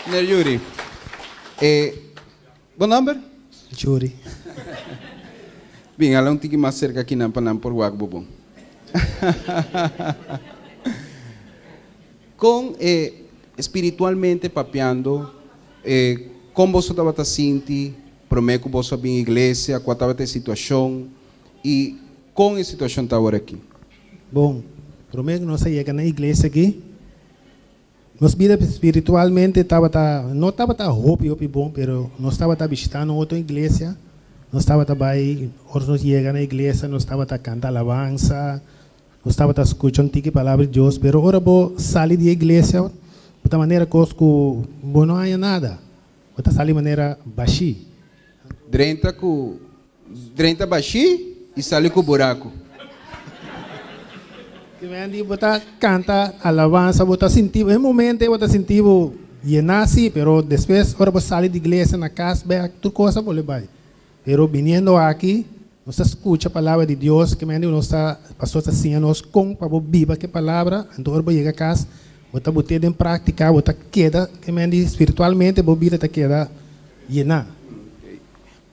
Meneer Yuri, e bo nomber? Yuri. Bin, hala un tiki mas serka akinan pa nan por wak bo bon. Kon e spiritualmente papiando, e kon boso tabata sinti promé ku boso a bin iglesia, kua tabata e situashon i kon e situashon ta awor aki? Bon, promé ku nos a yega na iglesia aki, nos bida spiritualmente tabata, no tabata hopi hopi bon, pero nos tabata bishitá un otro iglesia, nos tabata bai, ora nos yega na iglesia nos tabata kanta alabansa, Nos tabata skucha un tiki palabra di Dios, pero ora bo sali di e iglesia, bo ta manera kos ku bo no haña nada. Bo ta sali manera bashí. Drenta ku drenta bashí i sali ku buraku. Ki men di bo ta kanta alabansa, bo ta sinti bo, e momento ei bo ta sinti bo yená sí, pero despues ora bo sali di iglesia na kas bèk tur kos a bolbe bai. Pero biniendo aki, nos ta skucha palabra di Dios, ke manera nos ta, pastor ta siña nos kon pa bo biba ke palabra, anto ora bo yega kas, bo ta bot'é den práktika, bo ta keda, ke manera di spiritualmente bo bida ta keda yená.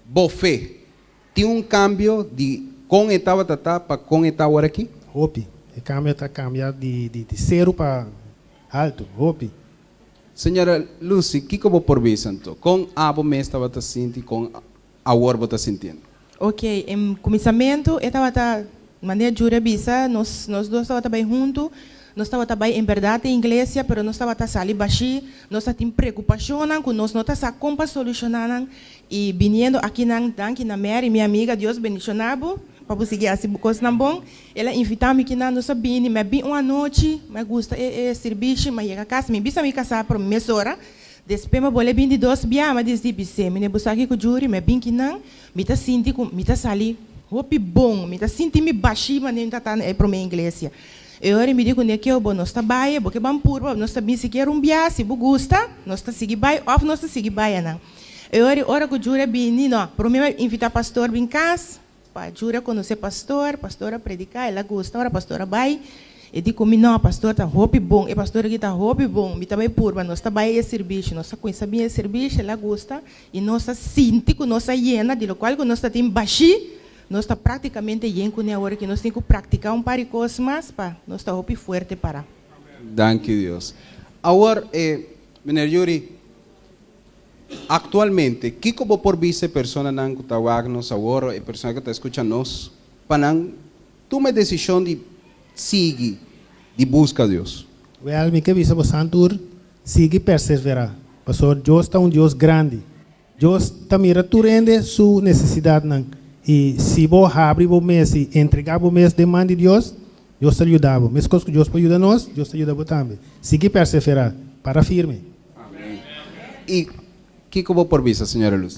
Bo fe tin un kambio di kon e tabata ta pa kon e ta aworakí? Hopi. E kambio ta kambia di di seru pa haltu, hopi. Señora Lucy, kiko bo por bisa anto? Kon abo mes tabata sinti kon awor bo ta sintiendo? Ok, en kuminsamentu e tabata, manera Judy a bisa, nos nos dos tabata bai huntu, nos tabata bai en bèrdat e iglesia, pero nos tabata sali bashí, nos ta tin preokupashonnan ku nos no ta sa kon pa solushoná nan, i biniendo akinan, danki na Mary, mi amiga, Dios bendishoná bo, pa bo sigui hasi bo kosnan bon. El a invitá mi kinan nos a bini, mi a bin un anochi, mi a gusta e e sirbishi, mi a yega kas, mi bisa mi kasá promé mesora, despues mi a bolbe bin di dos bia, mi a disdi bis'é, mi ne bo sa kiko Jury, mi a bin kinan, mi ta sinti ku mi ta sali hopi bon, mi ta sinti mi bashí manera mi ta ta na e promé iglesia. E ora mi di kuné keu bo nos ta bai, bo ke ban purba, nos ta bin sikiera un bia, si bo gusta, nos ta sigui bai òf nos ta sigui bai anan. E ora ora ku Jury a bini, no, promé mi a invitá pastor bin kas, Pa Jura konosé pastor, pastor a prediká, el a gusta, ora pastor a bai, e di ku mi, No, pastor ta hopi bon, e pastor aki ta hopi bon, mi ta bai purba, nos ta bai e sirbishi, nos a kuminsá bin e sirbishi, el a gusta, i nos a sinti ku nos a yena, di lokual ku nos ta tin bashí, nos ta práktikamente yen kuné awor aki, nos tin ku praktiká un par di kos mas pa nos ta hopi fuerte pará. Danki Dios. Awor, e, Meneer Yuri, Aktualmente, kiko bo por bisa e personanan ku ta wak nos awor o e persona ku ta skucha nos pa nan tuma e desishon di sigui di buska Dios? Wèl, mi ke bisa bosan tur, sigui perseverá, pasobra Dios ta un Dios grandi. Dios ta mira tur hende su nesesidatnan, i si bo habri bo mes i entregá bo mes den man di Dios, Dios ta yuda bo. Meskos ku Dios por yuda nos, Dios ta yuda bo tambe. Sigui perseverá, para firme. Amén. I kiko bo por bisa, señora Luz?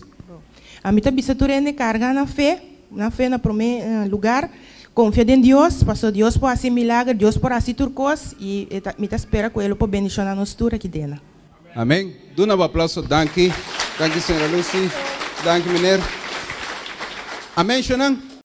Ami ta bisa tur hende karga nan fe, nan fe na promé lugar, konfia den Dios, pasobra Dios por hasi milager, Dios por hasi tur kos, i e ta, mi ta spera ku E lo por bendishoná nos tur aki dena. Amén. Duna bo aplauso. Danki. Danki, señora Lucy. Danki, meneer. Amén, shonnan?